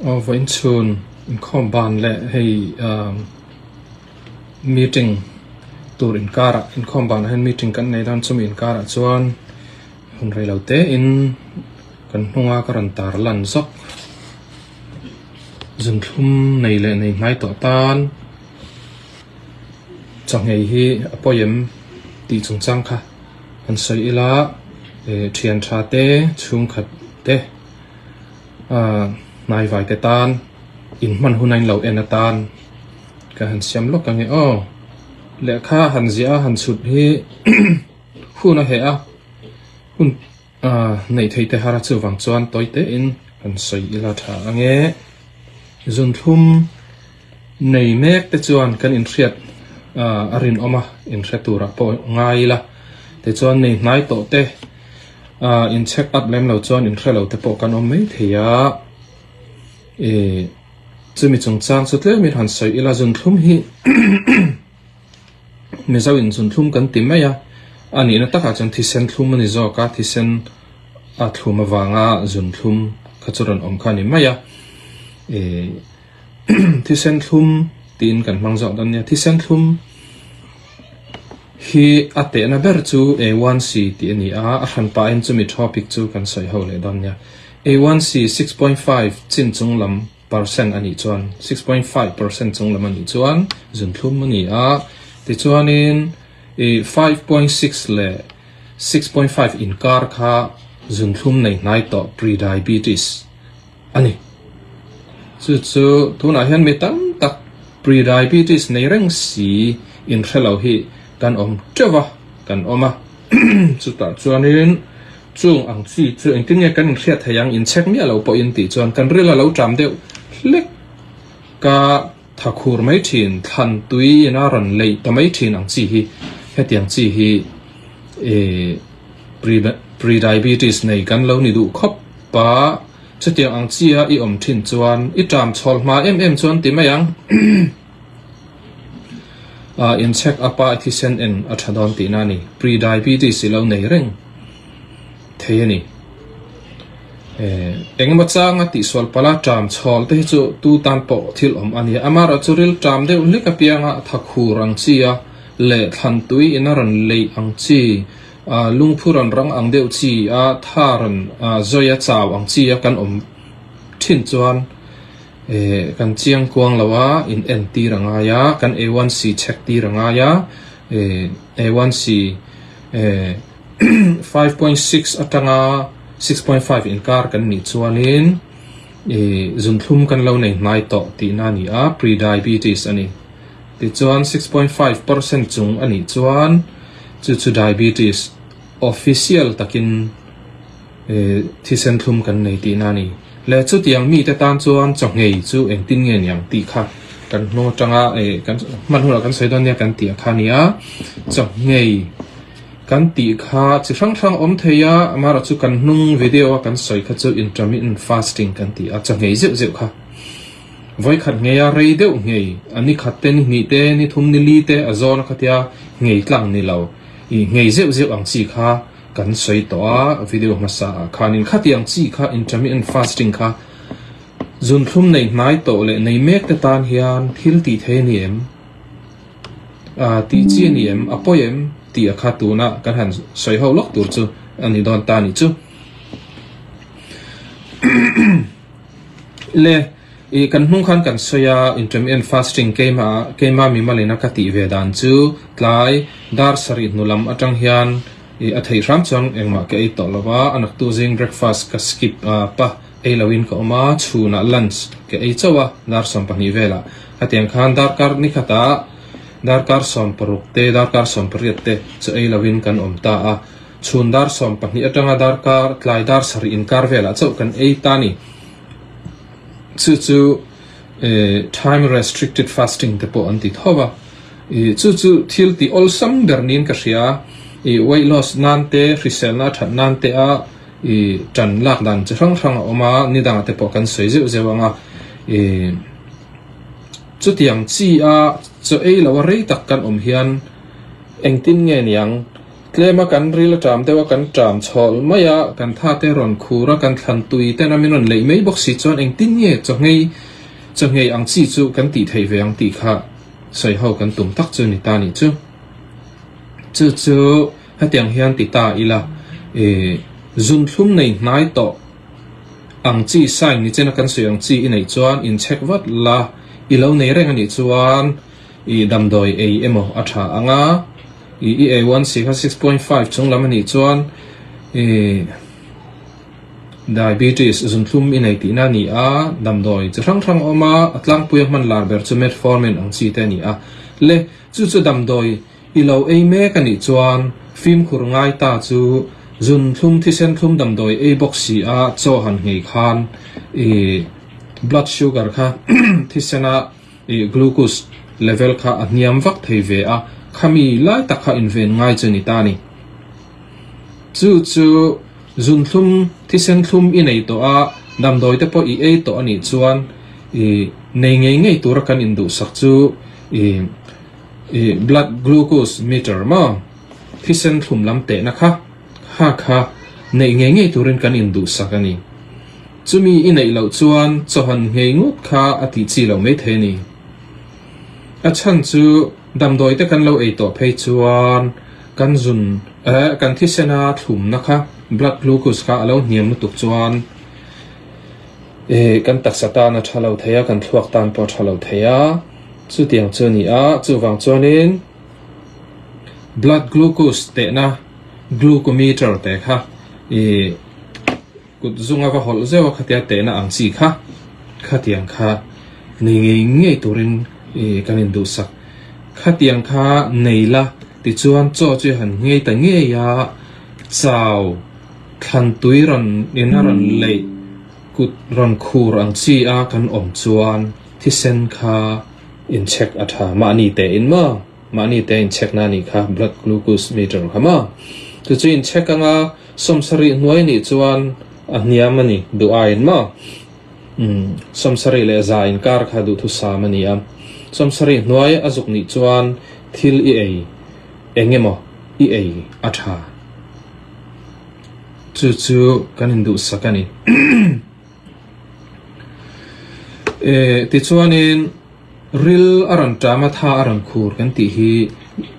Aw vawiin chhun inkhawm ban leh hei meeting tur inkarah inkhawm banah hian meeting kan nei dawn chumi inkarah chuan hun rei lo te in kan hnunga ka rawn tar lan zawk zunthlum nei leh nei hnai tawh tan chawhmeh hi a pawi em tih chungchang kha han sawi ila eh thian tha te chhungkhat te ah hnaivai te tan inhman hun a inlo en atan ka han siam lawk ang e aw lehkha han ziah a han chhut hi hun a heh a hun ah neih theih te har a chuvang chuan tawi te in han sawi ila tha ang e zunthlum nei mek te chuan kan inhriat ah a rinawm a inhre turah pawh ngai ila tichuan nei hnai tawh te. Ah in check up lem lo chuan in hre lo te pawh kan awm mai thei a, ih chumi chungchang chu tlem in han sawi ila zunthlum hi Mizo in zunthlum kan ti mai a, a nihna takah chuan thisen thlum a ni zawk a, thisen a thlum avanga zunthlum kha chu rawn awm kha a ni mai a, ih thisen thlum tiin kan hmang zawk dawn nia, thisen thlum. Hi a tehna ber chu A1C tih a ni a, a hran pahin chumi topic chu kan sawi ho leh dawn nia. A1C 6.5 chin chung lam percent a nih chuan, 6.5 percent chung lam a nih chuan zunthlum a ni a, tichuanin i 5.6 leh 6.5 inkar kha zunthlum nei hnai tawh pre-diabetes a ni. Chu chu tunah hian mi tam tak pre-diabetes nei reng si inhre lo hi kan awm teuh va, kan awm a. Chutah chuanin chung ang chi chu engtin nge kan inhriat thei ang, inchhek miah lo pawhin tih chuan kan ril a lo ṭam deuh hlek ka tha khur mai thin, thlan tui ina rawn leih ta mai thin ang chi hi hetiang chi hi ih pre-diabetes nei kan lo ni duh khawp a. Chutiang ang chia i awm thin chuan i ṭam chhawl hma em em chuan ti mai ang. Ah, in check up a i thisen en a ṭha dawn tihna a ni. Pre-diabetes i lo nei reng thei a ni. Eh, engemaw changa tihsual pala ṭam chhawl te hi chu tu tan pawh thil awm a ni. Amaherawhchu ril ṭam deuh hlek apianga tha khur ang chia leh thlan tui in a rawn leih ang chi Lungphu rawn rang ang deuh chi a, tha rawn zawi a chau ang chi a kan awm thin chuan kan chiang kuang lo a, in en tir a ngai a, kan A1C check tir a ngai a, A1C 5.6 atanga 6.5 inkar kan nih chuanin zunthlum kan lo nei hnai tawh tihna a ni a, pre-diabetes a ni. Tichuan 6.5 percent chung a nih chuan chu chu diabetes official takin thisen thlum kan nei tihna a ni. Le chutiang mite tan chuan chawhngei chu engtin nge niang tih kha kan hnung atanga kan hman hunah kan sawi dawn nia kan tih kha a ni a. Chawhngei kan tih kha chi hrang hrang awm thei a, amaherawhchu kan hnung video a kan sawi kha chu intermittent fasting kan ti a, chawhngei zeuh zeuh kha. Vawikhat ngei a rei deuh ngei, a ni khat te, ni hnih te, ni thum, ni li te a zawn a khatia ngei tlang ni lo. I ngei zeuh zeuh ang chi kha kan sawi tawh a, video hmasa ah khanin khatiang chi kha intermittent fasting kha zunthlum nei hnai tawh leh nei mek te tan hian thil tih thei a ni em? Ah tih chi a ni em? A pawi em? Tih a kha tuna kan han sawi ho lawk tur chu a ni dawn ta nih chu. Le, i kan hnung khan kan sawi a, intermittent fasting keimah ah keima mimalin a ka tih ve dan chu tlai dar sarih hnu lam atang hian i a theih hram chuan engmah ka ei tawh lo va, a naktu zing breakfast ka skip a pa ei lo in ka awm a, chhunah lunch ka ei chauh a dar 12 velah hetiang khan darkar ni khatah darkar 16 te darkar 18 te chu ei lo in kan awm ta a. Chhun dar 12 atanga darkar tlai dar sarih inkar velah chauh kan ei ta ni. Chu chu time restricted fasting te pawh an ti tho va. Chu chu thil tih awlsam ber niin ka hria. Weight loss nan te, hriselna that nan te a tan lak dan chi hrang hrang a awm a, ni dangah te pawh kan sawi zeuh zeuh ang a. Chutiang chi a chaw ei lo a rei tak kan awm hian engtin nge niang? Tlema kan ril a ṭam deuh a, kan ṭam chhawlh mai a, kan tha te rawn khur a, kan thlan tui ten a min rawn leih mai bawk si chuan engtin nge chawnghei chawnghei ang chi chu kan tih theih ve ang tih kha sawi ho kan tum tak chu ni ta nih chu. Chu chu hetiang hian ti ta ila, ih zunthlum nei hnai tawh ang chi sign ni chena kan sawi ang chi i neih chuan incheck vat la, i lo nei reng a nih chuan i damdawi ei emaw a tha ang a, i i A1C kha 6.5 chung lam a nih chuan i diabetes zunthlum i nei tihna a ni a, damdawi chi hrang hrang a awm a, a tlangpuia hman lar ber chu metformin ang chi te a ni a. Le chu chu damdawi I lo ei mek a nih chuan fimkhur ngai ta chu zunthlum thisen thlum damdawi ei bawk si a chaw han nghei khan i blood sugar kha thisena i glucose level kha a hniam vak thei ve a, khami lai tak kha inven ngai chu ni ta ni. Chu chu zunthlum thisen thlum i nei tawh a, damdawi te pawh i ei tawh a nih chuan i nei ngei ngei tura kan induhsak chu i I blood glucose meter maw thisen thlum lam tehna kha kha kha neih ngei ngei turin kan induhsak a ni. Chumi i neih loh chuan chawhan nghei ngut kha a tih chi loh maithei a ni. A chhan chu damdawi te kan lo ei tawh phei chuan kan zun eh kan thisena thlumna kha blood glucose kha a lo hniam lutuk chuan eh kan taksa tan a tha lo thei a, kan thluak tan pawh a tha lo thei a. Chutiang chu a ni a, chuvang chuanin blood glucose tehna glucometer te kha i kut zunga va hawlh zeuh a khatia tehna ang chi kha khatiang kha nei ngei ngei turin i kan induhsak. Khatiang kha nei la tichuan chaw chu i han nghei ta ngei a, chau thlan tui rawn in a rawn leih kut rawn khur ang chi a kan awm chuan Thisen kha incheck a tha mahni te in maw? Mahni te incheck na anih kha blood glucose meter kha maw? Chu chu incheck anga sawmsarih hnuai nih chuan a hniam a ni duh aiin maw? Umm sawmsarih leh za inkar kha duhthusam a ni a, sawmsarih hnuai a zuk nih chuan thil i ei eng emaw i ei a tha. Chu chu kan induhsak a ni. Eh, tichuanin ril a rawn ṭam a, tha a rawn khur kan tih hi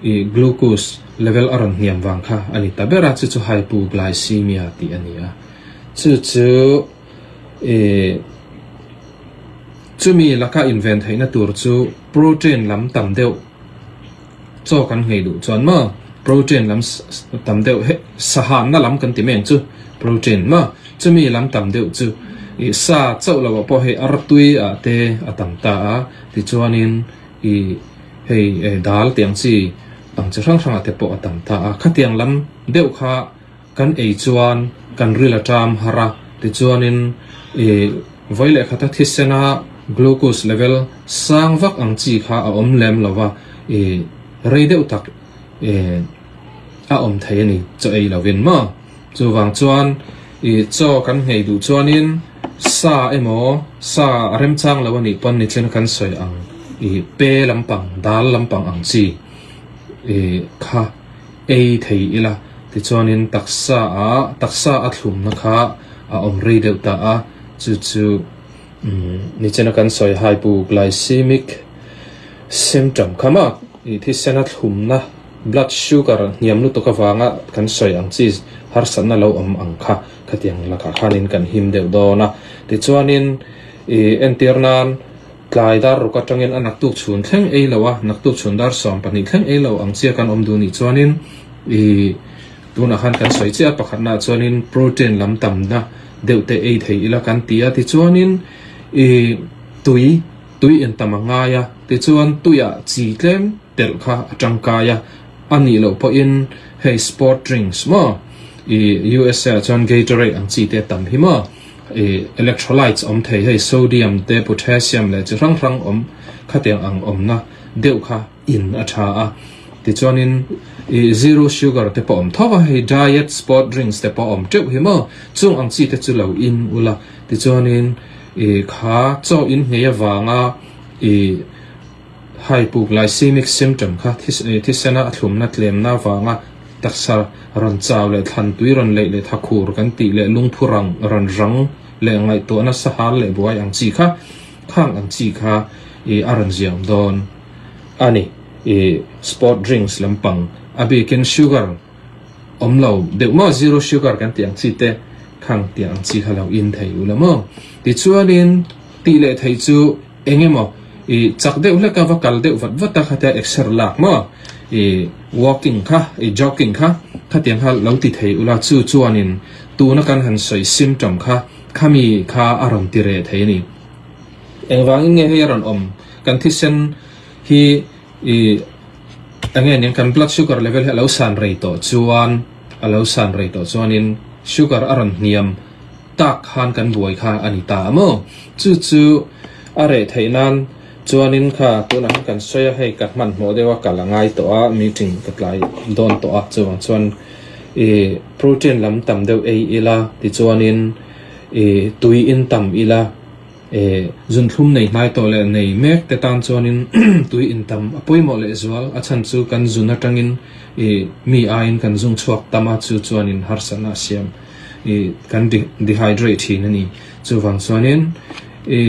ih glucose level a rawn hniam vang kha a ni ta ber a, chu chu hypoglycemia tih a ni a. Chu chu eh chumi laka inven theihna tur chu protein lam tam deuh chaw kan nghei duh chuan maw protein lam tam deuh he sahanna lam kan ti mai ang chu protein maw chumi lam tam deuh chu ih sa chauh loh ah pawh hei artui ah te a tam ta a tichuanin ih hei dal tih ang chi ang chi hrang hrang ah te pawh a tam ta a khatiang lam deuh kha kan ei chuan kan ril a ṭam har a, tichuanin ih vawi leh khata thisena glucose level sang vak ang chi kha a awm lem lo va, ih rei deuh tak ih a awm thei a ni chaw ei lovin maw. Chuvang chuan ih chaw kan nghei duh chuanin sa emaw sa a remchang lo a nih pawn nichina kan sawi ang ih pe lampang dal lampang ang chi ih kha Ei thei ila, tichuanin taksa a taksa a thlumna kha a awm rei deuh ta a, chu chu nichina kan sawi hypoglycemic symptom kha maw i thisena thlumna blood sugar hniam lutuk avanga kan sawi ang chi harsatna lo awm ang kha khatiang lakah khanin kan him deuh dawn a, tichuanin i entir nan Tlai dar ruk atangin a naktuk chhun thleng ei lo a, naktuk chhun dar 12 thleng ei lo ang chia kan awm duh nih chuanin i tunah khan kan sawi chiah a, pakhatnaah chuanin protein lam tamna deuh te ei thei ila kan ti a, tichuanin i tui, tui in tam a ngai a, tichuan tuiah chi tlem telh kha a tangkai a, a nih loh pawhin hei sport drinks maw i USA ah chuan Gatorade ang chi te tam hi maw. Ih electrolytes awm thei hei sodium te potassium leh chi hrang hrang awm khatiang ang awmna deuh kha in a tha a tichuanin ih zero sugar te pawh awm tho a hei diet sport drinks te pawh awm teuh hi maw chung ang chi te chu lo in ula tichuanin ih kha chaw in nghei avanga ih hypoglycemic symptom kha thisena a thlumna tlemna avanga. Taksa rawn chau leh thlan tui rawn leih leh thakhur kan tih leh lungphu rang rawn rang leh ngaihtuahna sahal leh buai ang chi kha khang ang chi kha i a rawn ziam dawn a ni. I sport drinks lampang a bikin sugar awm lo deuh maw zero sugar kan tih ang chi te khang tih ang chi kha lo in thei u la maw. Tichuanin tih leh theih chu eng emaw i chak deuh hlek a va kal deuh vat vat a khatia exer lak maw i walking kha i jogging kha khatiang kha lo ti thei ula chu chuanin tuna kan han sawi symptom kha khami kha a rawn ti reh thei a ni. Engvangin nge hei a rawn awm? Kan thisen hi i eng nge niang kan blood sugar level hi a lo san rei tawh chuan a lo san rei tawh chuanin sugar a rawn hniam tak khan kan buai kha a ni ta a maw? Chu chu a reh theih nan chuanin kha tunah khan kan sawi a, hei ka hmanhmawh deuh a kal a ngai tawh a, meeting ka tlai dawn tawh a, chuvang chuan i protein lam tam deuh ei ila tichuanin i tui in tam ila i zunthlum nei hnai tawh leh nei mek te tan chuanin tui in tam a pawimawh leh zual a chhan chu kan zun atangin i mi aiin kan zung chhuak tam a chu chuanin harsatna a siam. I kan dehydrate thin a ni. Chuvang chuanin i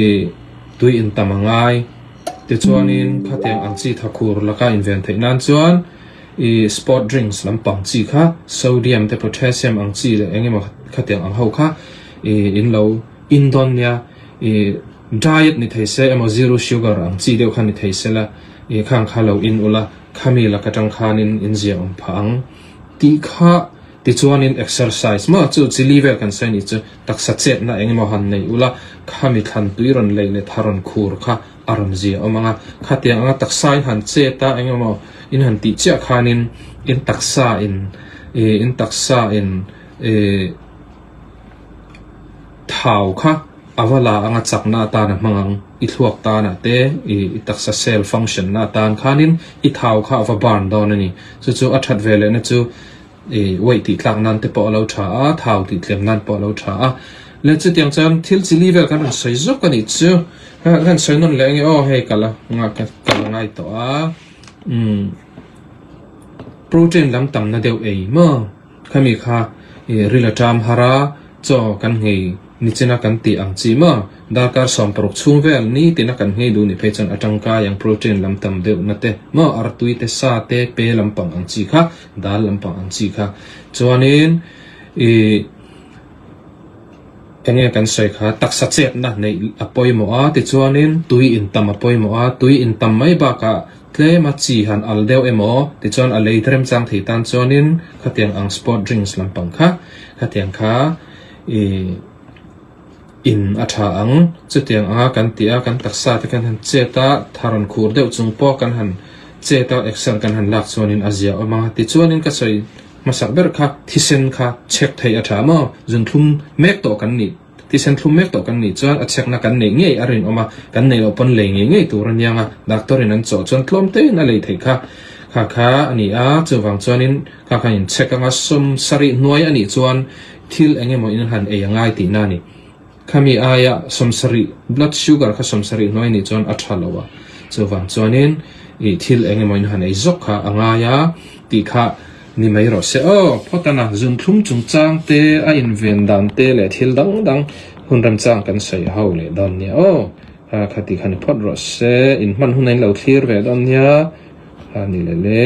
tui in tam a ngai. Tichuanin khatiang ang chi thakhur laka inven theih nan chuan i sport drinks lampang chi kha sodium te potassium ang chi leh eng emaw khatiang ang ho kha i in lo in dawn nia. I diet ni thei se emaw zero sugar ang chi deuh kha ni thei se la i khang kha lo in ula khami laka tang khanin in ziaawm phah ang tih kha Tichuanin exercise maw chu chili vel kan sawi nih chu taksa chetna eng emaw han nei ula khami thlan tui rawn leih leh tha rawn khur kha a rawn zia awm ang a, khatiang anga taksa in han chet a eng emaw in han tih chiah khanin in taksa in ih in taksa in ih thau kha a va la anga chakna atan a hmang ang i thluak tanah te ih i taksa cell function na atan khanin i thau kha a va burn dawn a ni chu chu a that ve lehna chu. I weight tih tlak nan te pawh a lo tha a, thau tih tlem nan pawh a lo tha a. Le chutiang chuan thil chi li vel kan rawn sawi zawk a nih chu. Ka rawn sawi nawn leh ange aw hei ka la ka la ngai tawh a. Umm protein lam tamna deuh ei maw khami kha i ril a ṭam har a, chaw kan nghei Nichina kan tih ang chi maw? Darkar 16 chhung vel ni tina kan nghei duh nih phei chuan a tangkai ang protein lam tam deuh na te maw? Artui te, sa te, pe lampang ang chi kha, dal lampang ang chi kha. Chuanin i enge kan sawi kha taksa chetna neih a pawimawh a, tichuanin tui intam a pawimawh a, tui intam mai bakah tlema chi han al deuh emaw tichuan a lei remchang thei tan chuanin khatiang ang sport drinks lampang kha khatiang kha I in a tha ang. Chutiang anga kan tih a, kan taksa te kan han chet a, tha rawn khur deuh chung pawh kan han chet a, exer kan han lak chuanin a zia awm a. Tichuanin ka sawi hmasak ber kha thisen kha chek theih a tha maw? Zunthlum mek tawh kan nih, thisen thlum mek tawh kan nih chuan a chekna kan neih ngei a rinawm a, kan neih loh pawn lei ngei ngei tur a niang a, doctor in an chawh chuan tlawm tein a lei theih kha kha kha a ni a, chuvang chuanin kha khan in chek anga sawm sarih hnuai a nih chuan Thil eng emaw in han ei a ngai tihna a ni. Khami aia 70, blood sugar kha 70 hnuai nih chuan a tha lo a. Chuvang chuanin ih thil eng emaw in han ei zawk kha a ngai a tih kha ni mai rawh se. Aw, phawtana zunthlum chungchang te, a inven dan te leh thil dang dang hun remchang kan sawi ho leh dawn nia. Aw, kha kha tih kha ni phawt rawh se. Inhman hun a in lo thlir ve dawn nia. Ha ni leh le.